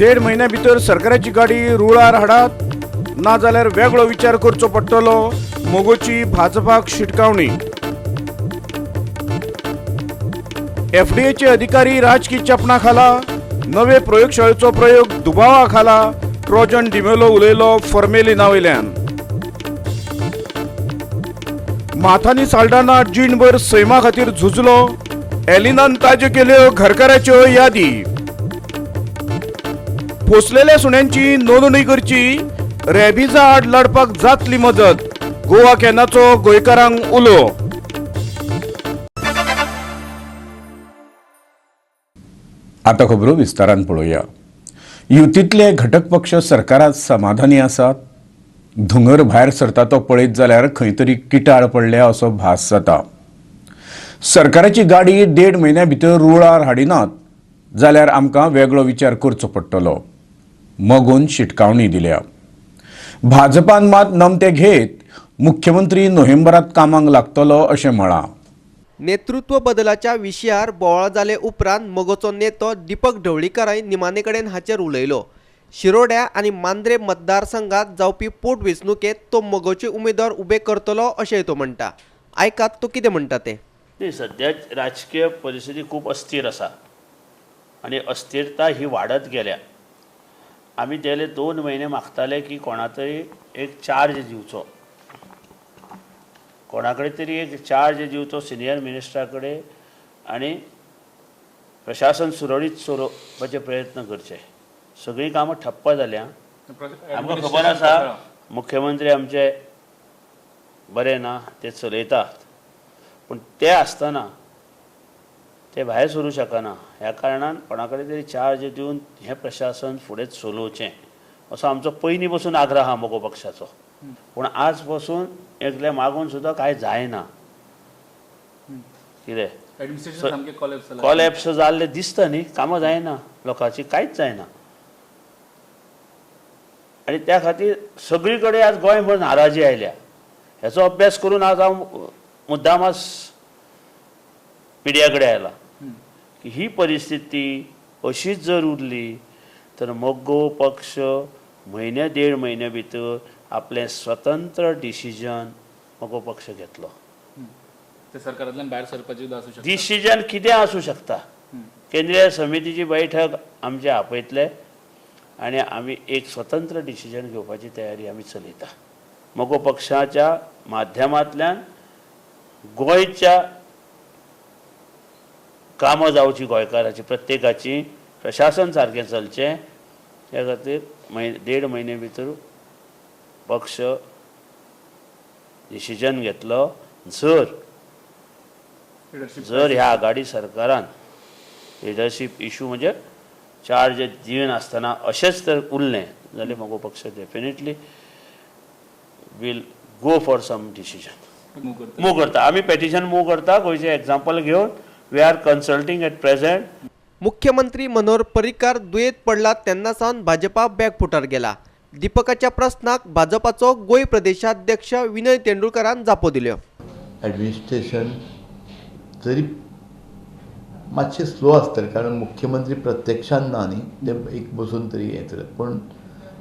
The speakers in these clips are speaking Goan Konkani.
देड म्हयन्या भितर सरकाराची गाडी रुळार हाडात, नाजाल्यार वेगळो विचार करचो पडटलो. मगोची भाजपाक शिटकावणी. एफडीएचे अधिकारी राजकी चेपणा खाला, नवे प्रयोगशाळेचो प्रयोग दुबावा खाला. ट्रोजन डिमेलो उलयलो फॉर्मेलिना वयल्यान. माथानी साल्डाना जीणभर सैमा खातीर झुजलो. एलिनान ताज्यो केल्यो घरकाराच्यो यादी. पोसलेल्या सुण्यांची नोंदणी करची, रेबिजा आड लढपाक जातली मजत. गोवा कॅनाचो गोंयकारांक उलो. आतां खबरो विस्तारान पळोवया. युतींतले घटक पक्ष सरकारात समाधानी आसात. धुंगर भायर सरता तो पळयत जाल्यार खंय तरी किटाळ पडल्या असो भास जाता. सरकाराची गाडी देड म्हयन्या भितर रुळार हाडिनात जाल्यार आमकां वेगळो विचार करचो पडटलो, मगोन शिटकावणी दिल्या. भाजपान मात नमते घेत मुख्यमंत्री नोव्हेंबरात कामाक लागतलो अशें म्हळां. नेतृत्व बदलाच्या विशयार बोवाळ जाले उपरांत मगोचो नेतो दीपक ढवळीकाराय निमाणे कडेन हाचेर उलयलो. शिरोड्या आनी मांद्रे मतदारसंघात जावपी पोटवेंचणुकेंत तो मगोचे उमेदवार उबे करतलो अशेंय तो म्हणटा. आयकात तो कितें म्हणटा तें. न्ही, सद्या राजकीय परिस्थिती खूब अस्थिर आसा आनी अस्थिरता ही वाडत गेल्या. आमी गेले 2 म्हयने मागताले की कोणा तरी एक चार्ज दिवचो, कोणा कडेन तरी एक चार्ज दिवचो सिनियर मिनिस्टरा कडेन आनी प्रशासन सुरळीत चलोवपाचे प्रयत्न करचे. सगळीं कामां ठप्प जाल्या. आमकां खबर आसा मुख्यमंत्री आमचे बरे ना, ते चलयतात, पूण ते आसतना ते भायर सरूं शकना. ह्या कारणान कोणा कडेन तरी चार्ज दिवन हें प्रशासन फुडें चलोवचें असो आमचो पयलीं पसून आग्रह आहा मगो पक्षाचो. पूण आज पसून एकले मागून सुद्दां कांय जायना. कितें कॉलेप्स जाल्लें दिसता न्ही, कामां जायना लोकांची, कांयच जायना. आनी त्या खातीर सगळी कडेन आज गोंयभर नाराजी आयल्या. हेचो अभ्यास करून आज हांव मुद्दामच मिडिया कडेन आयला की ही परिस्थिती अशीच जर उरली तर मगो पक्ष म्हयन्या देड म्हयन्या भितर आपलें स्वतंत्र डिसिजन मगो पक्ष घेतलो. सरकारांतल्यान भायर सरपाची आसूं शकता. डिसिजन कितें आसूं शकता. केंद्रीय समितीची बैठक आमचे आपयतले आनी आमी एक स्वतंत्र डिसिजन घेवपाची तयारी आमी चलयता. मगो पक्षाच्या माध्यमांतल्यान गोंयच्या कामां जावची, गोंयकाराची प्रत्येकाची, प्रशासन सारकें चलचें त्या खातीर देड म्हयने भितर पक्ष डिसिजन घेतलो. जर जर ह्या आघाडी सरकारान लिडरशीप इशू म्हणजे चार्ज दिनासतना अशेंच तर उरलें जाल्यार मगो पक्ष definitely will go for some decision. Move करता आमी, पेटिशन मूव करता. गोंयचें एग्जाम्पल घेवन we are consulting at present. मुख्यमंत्री मनोहर पर्रीकार दुयेंत पडला तेन्ना सावन भाजपा बॅकफुटार गेला. दीपकाच्या प्रस्नाक भाजपाचो गोंय प्रदेशाध्यक्ष विनय तेंडुलकारान जापो दिल्यो. ॲडमिनिस्ट्रेशन जरी मातशें स्लो आसतलें, कारण मुख्यमंत्री प्रत्यक्षान ना न्ही, ते एक बसून तरी येतले, पूण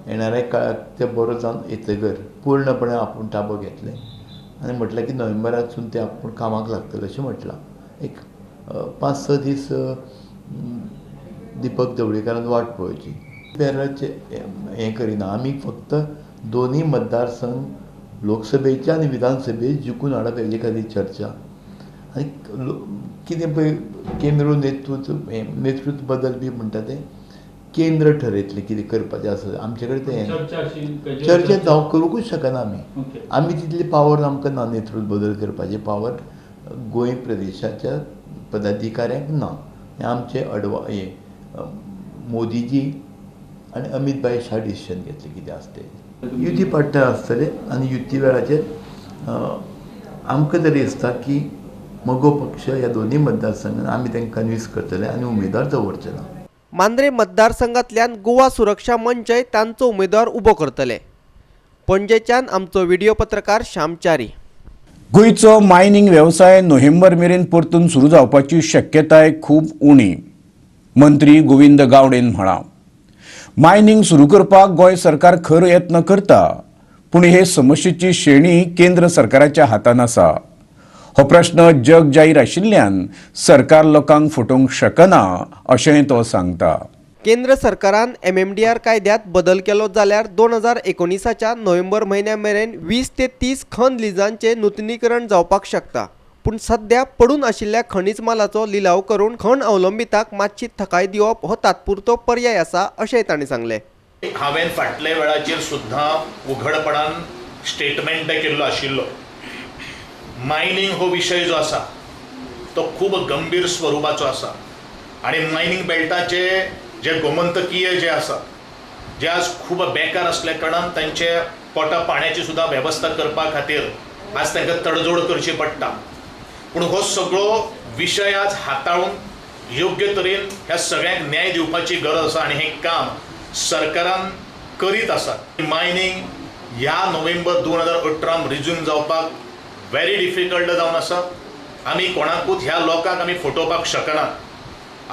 येणाऱ्या काळाक ते बरो जावन येतगर पूर्णपणे आपूण ताबो घेतले आनी म्हटलें की नोव्हेंबरातसून ते आपूण कामाक लागतले अशें म्हटलां. एक 5-6 दीस दीपक ढवळीकारान वाट पळोवची. पेराचे हें करिना, आमी फक्त दोनूय मतदारसंघ लोकसभेचे आनी विधानसभे जिखून हाडप हेजे खातीर चर्चा. आनी कितें पळय केंद्र नेतृत्व नेतृत्व बदल बी म्हणटा तें केंद्र ठरयतलें कितें करपाचें आसा. आमचे कडेन तें चर्चा जावं करूंकूच शकना आमी. आमी तितली पावर आमकां ना, नेतृत्व बदल करपाची पावर गोंय प्रदेशाच्या पदाधिकाऱ्यांक ना. हें आमचें हे मोदीजी आनी अमीत भाई शाह डिसिजन घेतलें कितें आसा तें. युती पार्टनर आसतले आनी युती वेळाचेर आमकां तरी दिसता की मगो पक्ष ह्या दोनूय मतदारसंघान आमी तांकां कन्विन्स करतले आनी उमेदवार दवरचे ना. मांद्रे मतदारसंघातल्यान गोवा सुरक्षा मंचय तांचो उमेदवार उबो करतले. पणजेच्यान आमचो व्हिडिओ पत्रकार श्यामचारी. गोंयचो मायनिंग वेवसाय नोव्हेंबर मेरेन परतून सुरू जावपाची शक्यताय खूब उणी, मंत्री गोविंद गावडेन म्हळां. मायनिंग सुरू करपाक गोंय सरकार खर यत्न करता, पूण हे समस्येची शेणी केंद्र सरकाराच्या हातान आसा. हो प्रश्न जग जाहीर आशिल्ल्यान सरकार लोकांक फटोवंक शकना अशेंय तो सांगता. केंद्र सरकारान MMDR कायद्यात बदल केलो जाल्यार 2019च्या नोव्हेंबर म्हयन्या मेरेन 20 ते 30 खण लिजांचे नुतनीकरण जावपाक शकता. पूण सध्या पडून आशिल्ल्या खणीज मालाचो लिलाव करून खण अवलंबिताक मातशी थकाय दिवप हो तात्पुरतो पर्याय आसा अशेंय तांणी सांगलें. हांवें फाटल्या वेळाचेर सुद्दां उघडपणान स्टेटमेंट केल्लो आशिल्लो. मायनिंग हो विशय जो आसा तो खूब गंभीर स्वरुपाचो आसा आनी मायनिंग बेल्टाचे जे गोमंतकीय जे आसा जे आज खूब बेकार आसल्या कारणान तांचे पोटा पाण्याची सुद्दां वेवस्था करपा खातीर आज तांकां तडजोड करची पडटा. पूण हो सगळो विशय आज हाताळून योग्य तरेन ह्या सगळ्यांक न्याय दिवपाची गरज आसा आनी हें काम सरकारान करीत आसा. मायनिंग ह्या नोव्हेंबर 2018 रिज्यूम जावपाक व्हेरी डिफिकल्ट जावन आसा. आमी कोणाकूच ह्या लोकांक आमी फटोवपाक शकना.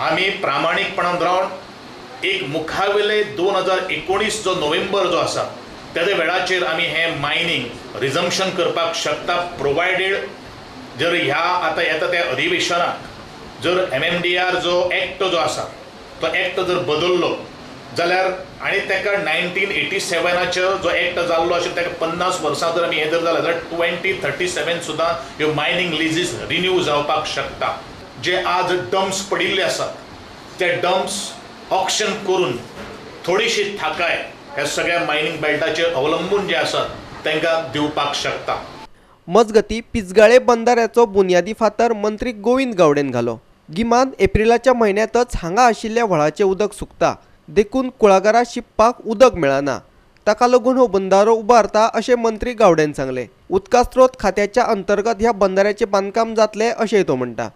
आमी प्रामाणीकपणान रावन एक मुखावेले 2019 जो नोव्हेंबर जो आसा तेज्या वेळाचेर आमी हें मायनिंग रिजम्पशन करपाक शकता, प्रोवायडेड जर ह्या आतां येता त्या अधिवेशनाक जर MMDR जो एक्ट जो आसा तो एक्ट जर बदल्लो जाल्यार आनी ताका 1987 जो एक्ट जाल्लो आशिल्लो ताका 50 वर्सां जर आमी हें जर जालें जाल्यार 2037 सुद्दां ह्यो मायनिंग लिजीस रिन्यू जावपाक शकता. जे आज डम्प्स पडिल्ले आसात ते डम्प्स ऑक्शन करून थोडीशी थाकाय ह्या सगळ्या मायनिंग बेल्टाचेर अवलंबून जे आसात तांकां दिवपाक शकता. मजगती पिजगाळे बंधाऱ्याचो बुन्यादी फातर मंत्री गोविंद गावडेन घालो. गिमांत एप्रिलाच्या म्हयन्यांतच हांगा आशिल्ल्या व्हळाचें उदक सुकता, देखून कुळागरां शिंपपाक उदक मेळना. ताका लागून हो बंधारो उबारता अशें मंत्री गावडेन सांगलें. उदका स्रोत खात्याच्या अंतर्गत ह्या बंधाऱ्याचें बांदकाम जातलें अशेंय तो म्हणटा.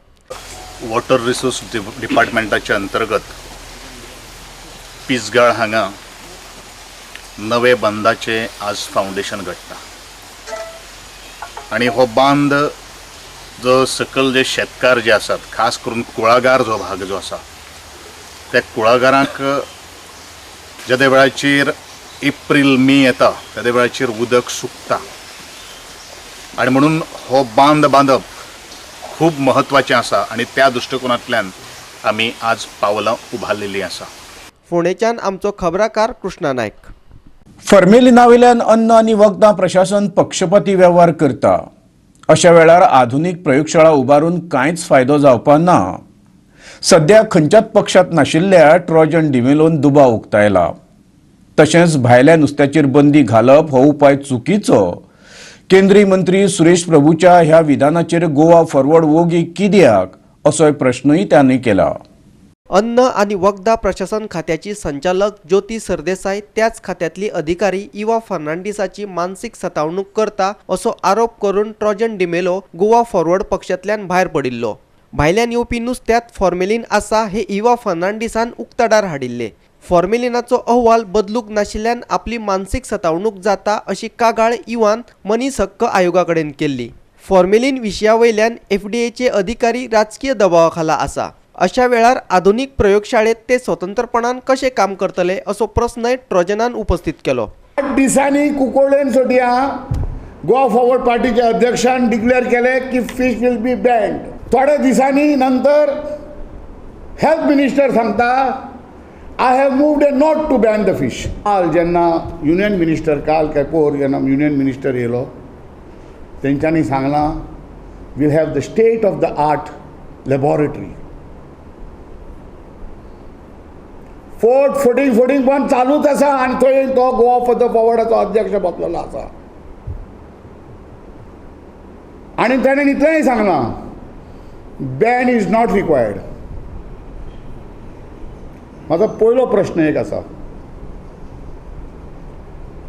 वॉटर रिसोर्स डिपार्टमेंटाच्या अंतर्गत पिजगाळ हांगा नवे बंदाचे आज फावंडेशन घडटा आनी हो बांद जो सकयल जे शेतकार जे आसात, खास करून कुळागार जो भाग जो आसा त्या कुळागारांक जेदे वेळाचेर एप्रील मे येता तेदे वेळाचेर उदक सुकता आनी म्हणून हो बांद बांदप खूब म्हत्वाचें आसा आनी त्या दृश्टिकोनांतल्यान आमी आज पावलां उबारलेलीं आसा. फोंडेच्यान आमचो खबराकार कृष्णा नायक. फॉर्मेलिना वयल्यान अन्न आनी वखदां प्रशासन पक्षपाती वेव्हार करता. अशा वेळार आधुनीक प्रयोगशाळा उबारून कांयच फायदो जावपा ना. सध्या खंयच्याच पक्षांत नाशिल्ल्या ट्रॉजन डिमेलोन दुबाव उक्तायला. तशेंच भायल्या नुस्त्याचेर बंदी घालप हो उपाय चुकीचो. केंद्रीय मंत्री सुरेश प्रभूच्या ह्या विधानाचेर गोवा फॉरवर्ड वोगी कित्याक असोय प्रश्नूय तांणी केला. अन्न आनी वखदां प्रशासन खात्याची संचालक ज्योती सरदेसाय त्याच खात्यांतली अधिकारी इवा फर्नांडीसाची मानसीक सतावणूक करता असो आरोप करून ट्रॉजन डिमेलो गोवा फॉरवर्ड पक्षांतल्यान भायर पडिल्लो. भायल्यान येवपी नुस्त्यांत फॉर्मेलीन आसा हे इवा फर्नांडीसान उक्ताडार हाडिल्ले. फॉर्मेलिनाचो अहवाल बदलूंक नाशिल्ल्यान आपली मानसीक सतावणूक जाता अशी कागाळ इवान मनीस हक्क आयोगा कडेन केल्ली. फॉर्मेलीन विशया वयल्यान FDAचे अधिकारी राजकीय दबावा खाला आसा. अशा वेळार आधुनीक प्रयोगशाळेत ते स्वतंत्रपणान कशें काम करतले असो प्रस्नय ट्रॉजनान उपस्थित केलो. 8 दिसांनी कुकोडेन सोडिया गोवा फॉरवर्ड पार्टीच्या अध्यक्षान डिक्लेअर केले की फीश will be band. थोड्या दिसांनी नंतर हेल्थ मिनिस्टर सांगता I have moved a note to ban the fish. काल जेन्ना युनियन मिनिस्टर काल काय पोर जेन्ना युनियन मिनिस्टर येयलो तेंच्यांनी सांगलां we'll have the state of the art laboratory. Fort फोटींग फोटींग पण चालूच आसा आनी थंय तो गोवा फॉर the फॉरवर्डाचो अध्यक्ष बसलेलो आसा आनी ताणें इतलेंय सांगलां बॅन is not required. म्हाजो पयलो प्रश्न एक आसा,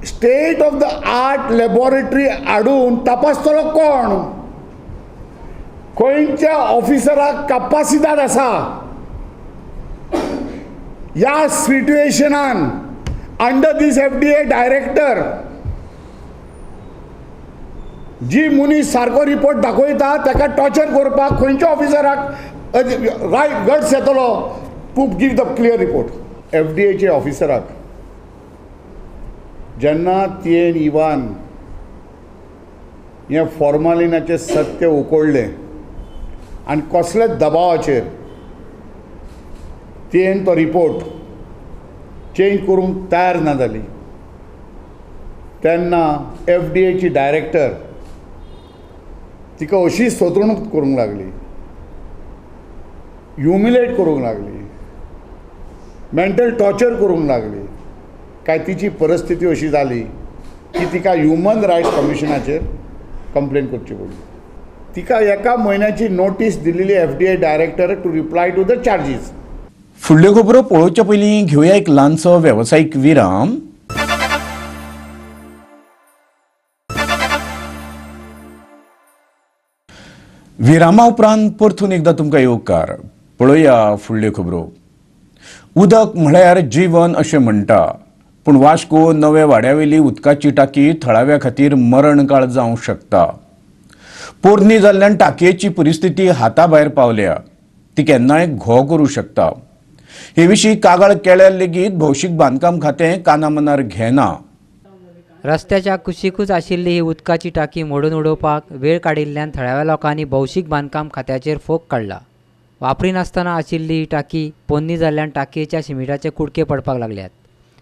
state of the art laboratory हाडून तपासतलो कोण? खंयच्या ऑफिसराक कपासिदाद आसा? ह्या सिट्युएशनान अंडर दीस FDA director जी मनीस सारको रिपोर्ट दाखयता ताका टॉर्चर करपाक खंयच्या ऑफिसराक रायट गट्स येतलो to give the clear report? FDAचे ऑफिसराक जेन्ना तियेन इवान हें फॉर्मालिनाचें सत्य उकोडलें आनी कसल्याच दबावाचेर तियेन तो रिपोर्ट चेंज करूंक तयार ना जाली, तेन्ना एफडीएची डायरेक्टर तिका अशी सोदणूक करूंक लागली, ह्युमिलेट करूंक लागली, मेंटल टॉर्चर करूंक लागली. काय तिची परिस्थिती अशी जाली की तिका ह्युमन रायट्स कमिशनाचेर कंप्लेन करची पडली. तिका एका म्हयन्याची नोटीस दिलेली FDA director to reply to the charges. फुडल्यो खबरो पळोवच्या पयलीं घेवया एक ल्हानसो वेवसायीक विराम. विरामा उपरांत परतून एकदां तुमकां येवकार. पळोवया फुडल्यो खबरो. उदक म्हळ्यार जीवन अशें म्हणटा, पूण वास्को नवे वाड्यावेली उदकाची टाकी थळाव्या खातीर मरणकाळ जावंक शकता. पोरणी जाल्ल्यान टाकयेची परिस्थिती हाता भायर पावल्या, ती केन्नाय घो करूं शकता. हे विशीं कागाळ केल्यार लेगीत भौशीक बांदकाम खातें कानामनार घेना. रस्त्याच्या कुशीकूच आशिल्ली ही उदकाची टाकी मोडून उडोवपाक वेळ काडिल्ल्यान थळाव्या लोकांनी भौशीक बांदकाम खात्याचेर फोग काडला. वापरिनासतना आशिल्ली ही टाकी पोन्नी जाल्ल्यान टाकयेच्या शिमिटाचे कुडके पडपाक लागल्यात.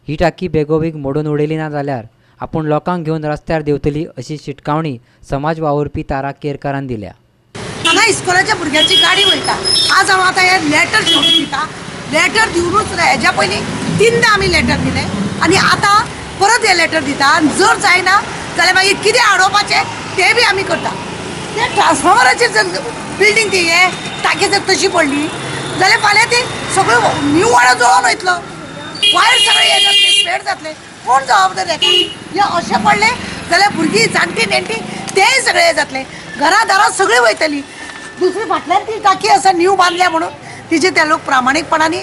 ही टाकी बेगोबेग मोडून उडयली ना जाल्यार आपूण लोकांक घेवन रस्त्यार देंवतली अशी शिटकावणी समाज वावुरपी तारा केरकारान दिल्या. हांगा इस्कोलाच्या भुरग्यांची गाडी वयता. आज हांव आतां हें लेटर घेवन दिता. लेटर दिवनूच हेज्या पयलीं 3दा आमी लेटर दिलें आनी आतां परत हें लेटर दिता. आनी जर जायना जाल्यार मागीर कितें आडोवपाचें तें बी आमी करता. ते ट्रान्सफॉर्मराचेर जर बिल्डींग ती हे टाकी जर तशी पडली जाल्यार फाल्यां ती सगळ्यो निवळ जळोन वयतलो, वायर सगळे हे जातले, स्प्रेड जातले. कोण जबाबदार हेका? हे अशें पडलें जाल्यार भुरगीं जाणटीं नेणटीं तेय सगळे हे जातले, घरां दारां सगळीं वयतलीं. दुसरी फाटल्यान ती टाकी आसा न्यू बांदल्या म्हणून तिजे ते लोक प्रामाणीकपणांनी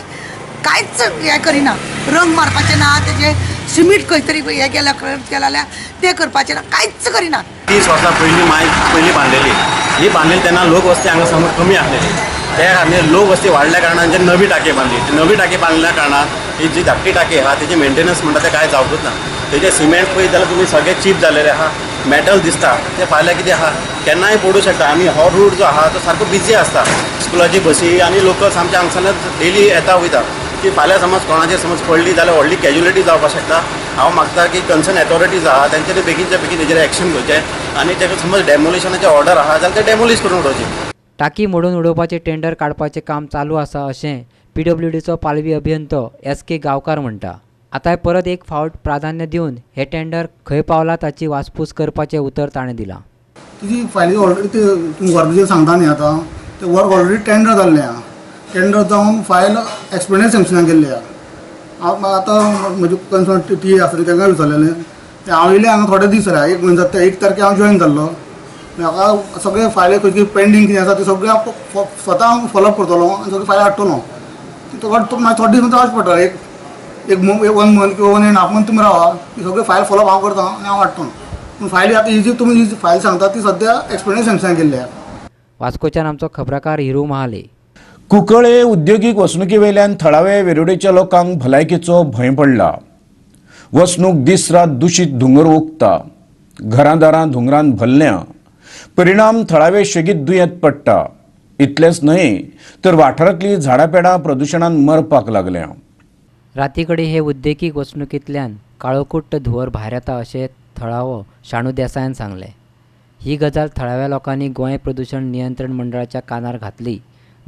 कांयच हें करिना. रंग मारपाचें ना, तेजें सिमीट खंय तरी हें केलां केलां जाल्यार तें करपाचें ना, कांयच करिना. 30 वर्सां पयलीं माय पयलीं बांदलेली ही बांदलेली तेन्ना लोकवस्ती हांगा समज कमी आसलेली. त्या खातीर लोकवस्ती वाडल्या कारणान जे नवी टाकी बांदली, ती नवी टाकी बांदल्या कारणान ही जी धाकटी टाकी आहा तेजे मेंटेनन्स म्हणटा तें कांय जावकूच ना. तेजें सिमेंट पळयत जाल्यार तुमी सगळें चीप जालेलें आहा, मेटल दिसता, तें फाल्यां कितें आहा केन्नाय पडूं शकता. आनी हो रूट जो आहा तो सारको बिजी आसता. स्कुलाची बसी आनी लोकल्स आमच्या हांगसरल्यान डेली येता वयता. की फाल्यां समज कोणाचेर समज पडली जाल्यार व्हडली कॅज्युलिटी जावपाक शकता. हांव मागता की कन्सर्न ऑथॉरिटीज आहा तेंच्यांनी बेगीनच्या बेगीन तेजेर एक्शन घेवचें आनी तेका समज डेमोलिशनाचें ऑर्डर आहा जाल्यार तें डेमोलिश करून उडोवचें. टाकी मोडून उडोवपाचें टेंडर काडपाचें काम चालू आसा अशें पीडब्ल्यूडीचो पालवी अभियंतो एस.के. गांवकार म्हणटा. आतां परत एक फावट प्राधान्य दिवन हें टेंडर खंय पावलां ताची वासपूस करपाचें उतर ताणें दिलां. तुजी फायली ऑलरेडी ते वर्क सांगता न्ही, आतां ते वर्क ऑलरेडी टेंडर जाल्लें आहा. टेंडर जावन फायल एक्सपेंडेड सँक्शनाक गेल्ली आहा. आतां म्हजे कन्सर्न टी ए आसा तांकां विचारलेलें, हांव येयलें हांगा थोडे दीस जाले, एक म्हयनो जाता, 1 तारखेक हांव जॉयन जाल्लो. म्हाका सगळे फायली खंयची पेंडींग कितें आसा ते सगळें हांव स्वता हांव फॉलोअप करतलो आनी सगळे फायली हाडटलो. मागीर थोडे दीस रावचें पडटा, एक 1 मंथ किंवा 1.5 मंथ तुमी रावा, ती सगळी फायल फॉलोअप हांव करता आनी हांव हाडटलो. पूण फायली आतां ही जी तुमी जी फायल सांगता ती सद्या एक्सपेंडेड सँक्शनाक गेल्ली आहा. वास्कोच्यान आमचो खबराकार हिरू महाले. कुंकळे उद्योगीक वसणुके वयल्यान थळावे वेरोडेच्या लोकांक भलायकेचो भंय पडला. वसणूक दीस रात दुशीत धुंगर ओंकता, घरां दारां धुंगरान भरल्या, परिणाम थळावे शेगीत दुयेंत पडटा. इतलेंच न्हय तर वाठारांतली झाडां पेडां प्रदुशणान मरपाक लागल्या. राती कडेन हे उद्देगीक वसणुकेंतल्यान काळोकुट्ट धुंवर भायर येता अशें थळावो शाणू देसायान सांगलें. ही गजाल थळाव्या लोकांनी गोंय प्रदूशण नियंत्रण मंडळाच्या कानार घातली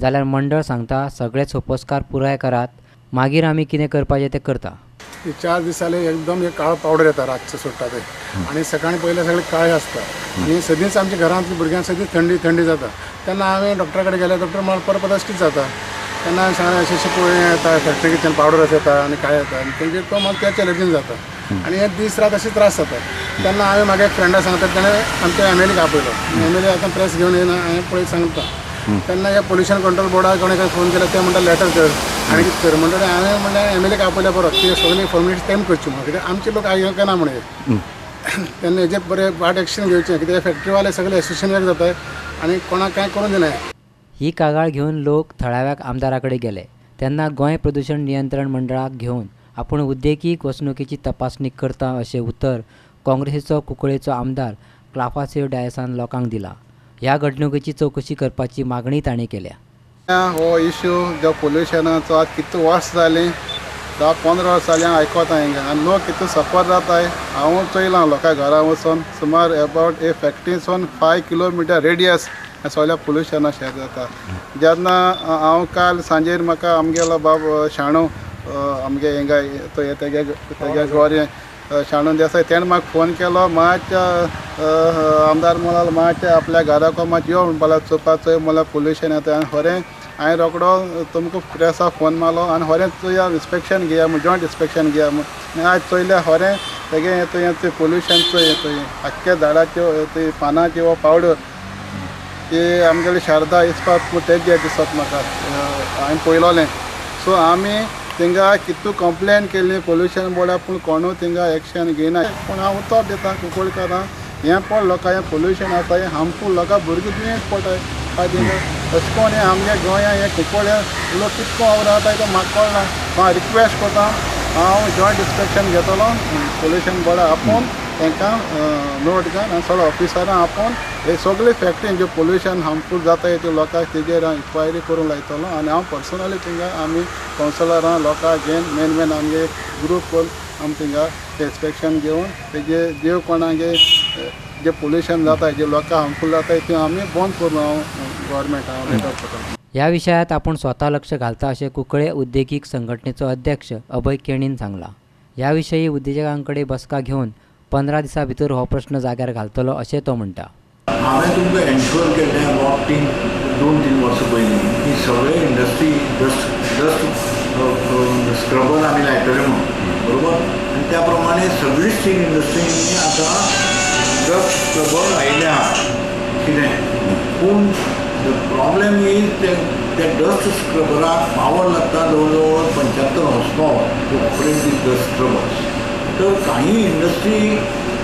जाल्यार मंडळ सांगता सगळे सोपस्कार पुराय करात, मागीर आमी कितें करपाचें तें करता. 4 दीस जाले एकदम एक काळो पावडर येता रातचें सोडटा ते, आनी सकाळीं पयलें सगळें काळें आसता आनी सदींच आमच्या घरांतल्या भुरग्यांक सदींच थंडी थंडी जाता. तेन्ना हांवें डॉक्टरा कडेन गेल्यार डॉक्टर मला परत परत अशेंच जाता. तेन्ना हांवें सांगलें अशें अशें पळय येता फॅक्टरीच्यान पावडर अशें येता आनी काळें येता आनी तेंचेर तो म्हाका त्याच एलर्जीन जाता आनी हे दीस रात अशे त्रास जाता. तेन्ना हांवें म्हागे एक फ्रेंडा सांगता, तेणें आमच्या एम एल एक आपयलो, एम एल ए आतां प्रेस घेवन येयना हांवें पळयत सांगता. तेन्ना ह्या पोल्युशन कंट्रोल बोर्डाक कोणें फोन केलो, ते म्हणटा लेटर कर आनी कितें कर म्हणटकीर हांवें म्हणलें एम एल एक आपयल्या बरो, ती सगळी फॉर्मेलिटी तेम करची म्हणून, कित्याक आमचे लोक आयकना म्हणून. तेन्ना हेजेर बरें वाट एक्शन घेवचें, कित्याक फॅक्टरीवाले सगळे एसोसिएशन एक जाता आनी कोणाक कांय करूंक दिना. ही कागाळ घेवन लोक थळाव्या आमदारा कडेन गेले तेन्ना गोंय प्रदूशण नियंत्रण मंडळाक घेवन आपूण उद्देगीक वसणुकेची तपासणी करता अशें उतर काँग्रेसीचो कुंकळेचो आमदार क्लाफासियो डायसान लोकांक दिला. ह्या घडणुकेची चवकशी करपाची मागणी तांणी केल्या. हो इश्यू जो पोल्युशनाचो आज कितू वर्स जालीं, 10-15 वर्स जालीं हांव आयकता हिंगा आनी लोक कितू सफर जाताय. हांव चोयलां लोकां घरा वचोन सुमार एबावट ए फॅक्ट्रीसून 5 किलोमिटर रेडियस सगळ्या पोल्युशना शेत जाता. जेन्ना हांव काल सांजेर म्हाका आमगेलो बाब शाणू आमगे हिंगा तो तेगे तेगे गोरे शाणू देसाय तेणें म्हाका फोन केलो, मातशें आमदार म्हणाल मातशें आपल्या घराको मातशें यो म्हणपाक लागलो, चोवपा चोय म्हणल्यार पोल्युशन येता. आनी खरें हांवें रोकडो तुमकां प्रेसा फोन मारलो आनी खरें चोया इन्स्पेक्शन घेया म्हूण, जॉयंट इन्स्पेक्शन घेया म्हूण. आयज चोयल्या खरें तेगे थंय पोल्युशन चोय थंय आख्खे झाडाच्यो ती पानाची हो पावडर ती आमगेली शारदा इस्पात तेजे दिसत म्हाका हांवें पळयलोलें. सो आमी थिंगा कितू कंप्लेन केली पोल्युशन बोर्डा, पूण कोणूय थिंगा एक्शन घेयना. पूण हांव उतर दिता कुंकळकारां हें पळ लोकां हें पोल्युशन आसा हें हार्मफूल लोकां भुरगीं दुयेंस पडटाय थिंगा. अशें कोण हें आमगे गोंया हें कुंकळे लोक कितको हांव रावताय तो म्हाका कळना. हांव रिक्वेस्ट करता, हांव जॉयंट इन्स्पेक्शन घेतलो पोल्युशन बोर्डा आपोवन तांकां नोट घाल आनी सगळे ऑफिसरां आपोवन हे सगळे फॅक्ट्रीन ज्यो पोल्युशन हार्मफूल जाता त्यो लोकांक तेजेर हांव इन्क्वायरी करूंक लायतलो. आनी हांव पर्सनली थिंगा आमी कावन्सिलरां लोकांक घेवन मेन मेन आमगे ग्रूप करून आमी थिंगा इन्स्पेक्शन घेवन तेजे ज्यो कोणागे जे पोल्युशन जाता जे लोकांक हार्मफूल जाता त्यो आमी बंद करून हांव गव्हर्मेंट हांव लेटर करतलो. ह्या विशयात आपूण स्वता लक्ष घालता अशें कुंकळे उद्देगीक संघटनेचो अध्यक्ष अभय केणीन सांगलां. ह्या विशयी उद्देजकां कडेन बसका घेवन 15 दिसां भितर हो प्रश्न जाग्यार घालतलो अशें तो म्हणटा. हांवें तुमकां एन्श्योर केल्लें अबावट 2-3 वर्सां पयलीं की सगळे इंडस्ट्री डस्ट स्क्रबर आमी लायतले म्हणून, बरोबर? आनी त्या प्रमाणे सगळी स्टील इंडस्ट्रींनी आतां डस्ट स्क्रबर लायिल्ले आहा कितें. पूण the problem is त्या डस्ट स्क्रबराक पावर लागता जवळ जवळ 75 horse power to operate these dust scrubbers. तर काही industry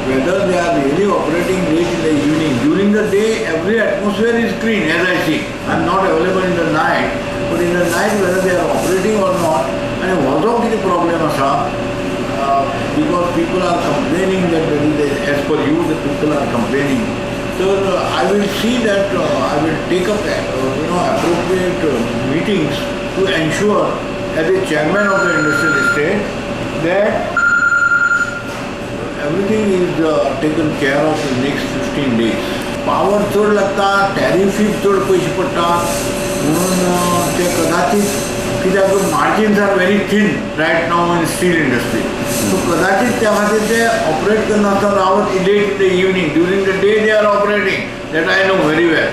whether they are really operating late in the evening, during the day every atmosphere is clean as I see. I am not available in the night, but in the night whether they are operating or not. आनी हो जो कितें प्रॉब्लेम आसा, because people are complaining that as per you the people are complaining. तर I will see that I will take up you know appropriate meetings to ensure as a chairman of the industrial estate that everything is taken care of in next 15 days. Power चड लागता, टॅरिफूय चड पयशे पडटा, म्हणून ते कदाचित कित्याक margins are very thin right now in steel industry. So कदाचित त्या खातीर ते ऑपरेट करनासतना रावत late in the evening. During the day they are operating, that I know very well.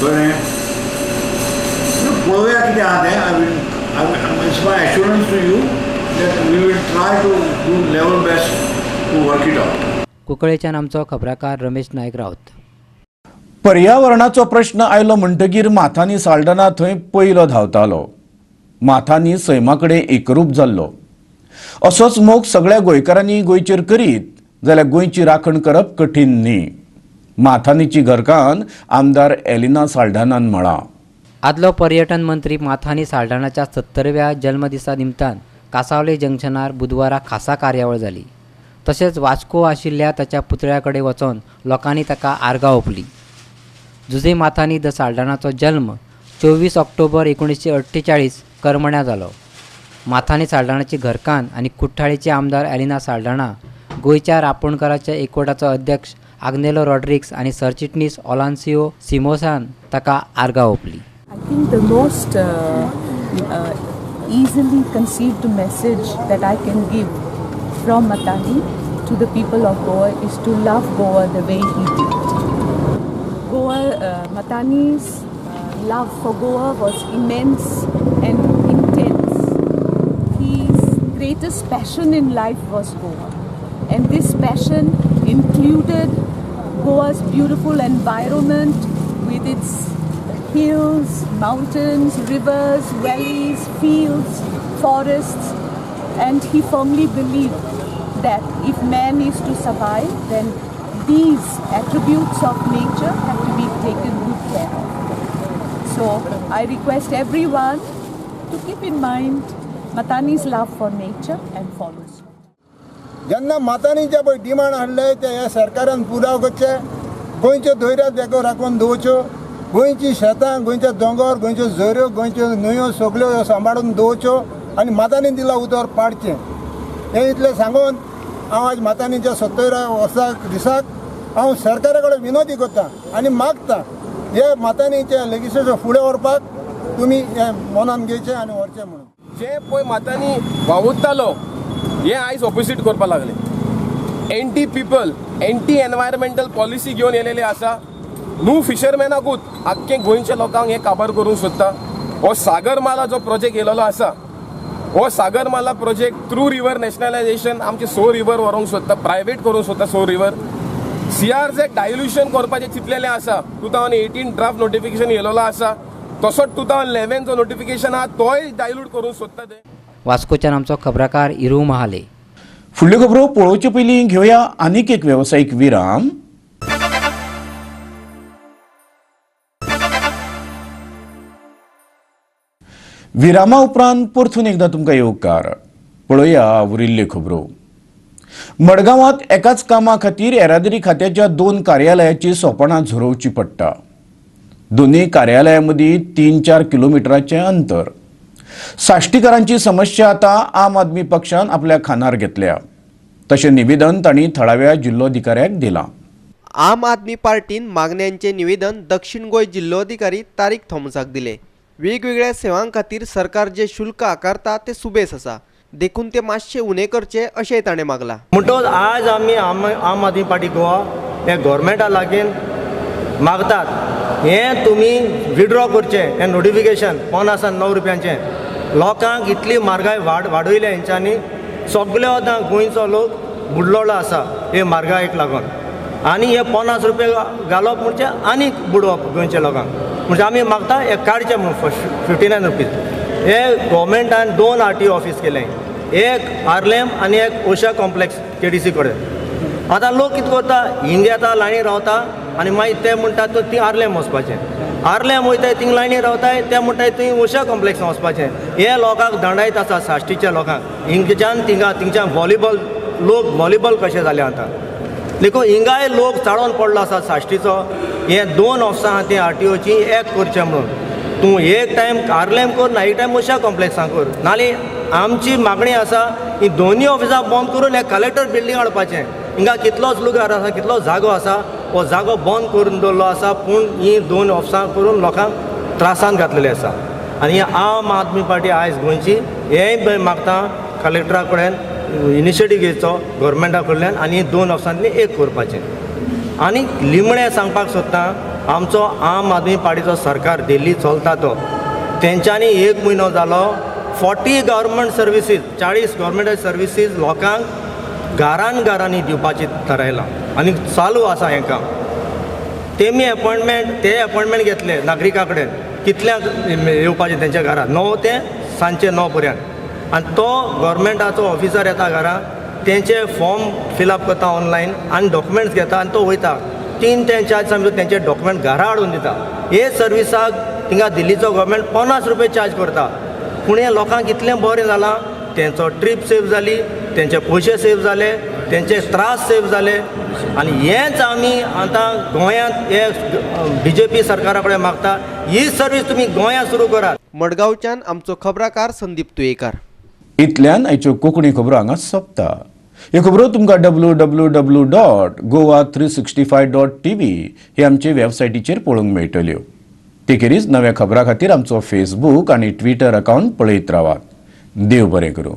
कळ्ळें? पळोवया कितें आहा तें. I will it's my assurance to you that we will try to do level best to work it out. कुंकळेच्यान आमचो खबराकार रमेश नायक राऊत. पर्यावरणाचो प्रश्न आयलो म्हणटगीर माथानी साल्डना थंय पयलो धांवतालो. माथानी सैमा कडेन एकरूप जाल्लो. असोच मोग सगळ्या गोंयकारांनी गोंयचेर करीत जाल्यार गोंयची राखण करप कठीण न्ही, माथानीची घरकान्न आमदार एलिना साल्डानान म्हळां. आदलो पर्यटन मंत्री माथानी साल्डानाच्या 70व्या जल्मदिसा निमतान कासावले जंक्शनार बुधवारा खासा कार्यावळ जाली. तशेंच वास्को आशिल्ल्या ताच्या पुतळ्या कडेन वचोन लोकांनी ताका आर्गां ओंपली. जुझे माथानी the साल्डानाचो जल्म 24 ऑक्टोबर 1948 करमण्या जालो. माथानी साल्डानाची घरकान्न आनी कुठ्ठाळीचे आमदार एलिना साल्डाना, गोंयच्या रापोणकाराच्या एकवटाचो अध्यक्ष आग्नेलो रॉड्रिग्स आनी सरचिटणीस ओलान्सियो सिमोसान ताका आर्गां ओंपली. I think the most easily conceived message that I can give from Mathani to the people of Goa is to love Goa the way he did. Goa, Mathani's love for Goa was immense and intense. His greatest passion in life was Goa, and this passion included Goa's beautiful environment with its hills, mountains, rivers, valleys, fields, forests, and he firmly believed that if man is to survive, then these attributes of nature have to be taken good care of. So I request everyone to keep in mind Matani's love for nature and follows. जेन्ना मातानीचे पळय डिमांड हाडले ते ह्या सरकारान पुराव करचे, गोंयच्यो दर्या देगो राखून दवरच्यो, गोंयची शेतां, गोंयचे दोंगर, गोंयच्यो झऱ्यो, गोंयच्यो न्हंयो सगळ्यो सांबाळून दवरच्यो आनी मातानी दिला उतर पाडचें. हें इतलें सांगून हांव आज मातानीच्या 70 वर्साक दिसाक हांव सरकारा कडेन विनवती करता आनी मागता हे मातानीचें लेजिस्लेशन फुडें व्हरपाक तुमी हें मनान घेवचें आनी व्हरचें म्हणून. जे पळय मातानी वावुरतालो हे आयज ऑपोजीट करपाक लागले. Anti people, anti environmental policy घेवन येयलेले आसा. न्हू फिशरमॅनाकूच आख्खे गोंयच्या लोकांक हे काबार करूंक सोदता. हो सागरमाला जो प्रोजेक्ट येयलेलो आसा, हो Sagarmala project through river nationalisation आमचे सो रिवर व्हरूंक सोदता, प्रायवेट करूंक सोदता सो रिवर. CRZ dilution करपाचें चिंतलेलें आसा. 2018 ड्राफ्ट नोटिफिकेशन येयलेलो आसा, तसोच 2011 जो नोटिफिकेशन आहा तोय डायल्यूट करूंक सोदता ते. वास्कोच्यान आमचो खबराकार इरू महाले. फुडल्यो खबरो पळोवचे पयलीं घेवया आनीक एक वेवसायीक विराम. विरामा उपरांत परतून एकदां तुमकां येवकार. पळोवया उरिल्ल्यो खबरो. मडगांवांत एकाच कामा खातीर येरादारी खात्याच्या 2 कार्यालयाची सोपणां झरोवची पडटा. दोनूय कार्यालयां मदीं 3-4 किलोमिटराचें अंतर. साश्टीकारांची समस्या आतां आम आदमी पक्षान आपल्या खानार घेतल्या. तशें निवेदन तांणी थळाव्या जिल्लोधिकाऱ्याक दिलां. आम आदमी पार्टीन मागण्यांचें निवेदन दक्षिण गोंय जिल्लोधिकारी तारीक थॉमसाक दिलें. वेगवेगळ्या सेवां खातीर सरकार जे शुल्क आकारता ते सुबेस आसा, देखून ते मातशे उणें करचे अशेंय ताणें मागलां. म्हणटकच आज आमी आम आदमी पार्टी गोवा हे गव्हर्मेंटा लागीं मागतात हें तुमी विड्रॉ करचें. हें नोटिफिकेशन 50 9 रुपयांचें लोकांक इतली म्हारगाय वाडयल्या हेंच्यांनी. सगळे आतां गोंयचो लोक बुडलोलो आसा हे म्हारगायेक लागून. आनी हे 50 रुपया घालप म्हणजे आनीक बुडोवप गोंयच्या लोकांक. म्हणजे आमी मागता हे काडचें म्हणून 59 रुपीज. हे गव्हर्मेंटान 2 RTO office केलें, एक आर्लेम आनी एक ओशा कॉम्प्लेक्स KDC कडेन. आतां लोक कितें करता, हिंग येता लायनी रावता आनी मागीर ते म्हणटा तूं ती आर्लेम वचपाचें, आर्लेम वयताय थिंग लायनी रावताय, ते म्हणटाय तुवें ओशा कॉम्प्लेक्सान वचपाचें. हे लोकांक दंडायत आसा साश्टीच्या लोकांक. हिंगच्यान थिंगा थिंगच्यान व्हॉलीबॉल लोक व्हॉलीबॉल कशे जाले आतां, देखून हिंगाय लोक चाळोन पडलो आसा साश्टीचो. हे 2 ऑफिसां आहा ती RTOची एक करचें म्हणून. तूं एक टायम आर्लेम कर ना एक टायम ओशा कॉम्प्लेक्सान कर. नाल्यार आमची मागणी आसा ही दोनूय ऑफिसां बंद करून एक कलेक्टर बिल्डींग हाडपाचें. हिंगा कितलोच लुगार आसा, कितलो जागो आसा, हो जागो बंद करून दवरलो आसा, पूण ही 2 ऑफिसां करून लोकांक त्रासान घातलेले आसा. आनी आम आदमी पार्टी आयज गोंयची हेंय मागता कलेक्टरा कडेन इनिशिएटीव घेवचो गव्हर्मेंटा कडल्यान आनी 2 ऑफिसांतली एक करपाचें. आनी निमणें सांगपाक सोदता, आमचो आम आदमी पार्टीचो सरकार दिल्ली चलता तो तेंच्यांनी 1 म्हयनो जालो 40 गव्हर्मेंट सर्विसीज, 40 गव्हर्मेंट सर्विसीज लोकांक घरान घरांनी दिवपाची थारायलां आनी चालू आसा हें काम. तेमी एपॉयंटमेंट ते एपॉयंटमेंट घेतले नागरिकां कडेन कितल्यांक येवपाचें तेंच्या घरा, 9 ते सांजचे 9 पर्यंत. आनी तो गव्हर्मेंटाचो ऑफिसर येता घरा, तेंचे फॉर्म फिलअप करता ऑनलायन आनी डॉक्युमेंट्स घेता आनी तो वयता. 3 ते 4 दिसां भितर तेंचे डॉक्युमेंट घरा हाडून दिता. हे सर्विसाक थिंगा दिल्लीचो गव्हर्मेंट 50 रुपये चार्ज करता. पूण हें लोकांक इतलें बरें जालां, तेंचो ट्रीप सेव जाली, तेंचे पयशे सेव जाले, तेंचे त्रास सेव जाले. आनी हेंच आमी आतां गोंयांत हे BJP सरकारा कडेन मागता, ही सर्वीस तुमी गोंयांत सुरू करात. मडगांवच्यान आमचो खबराकार संदीप तुयेकार. इतल्यान आयच्यो कोंकणी खबरो हांगा सोंपता. ह्यो खबरो तुमकां www.goa365.tv हे आमचे वेबसायटीचेर पळोवंक मेळटल्यो. ते खेरीज नव्या खबरां खातीर आमचो फेसबूक आनी ट्विटर अकावंट पळयत रावात. देव बरें करूं.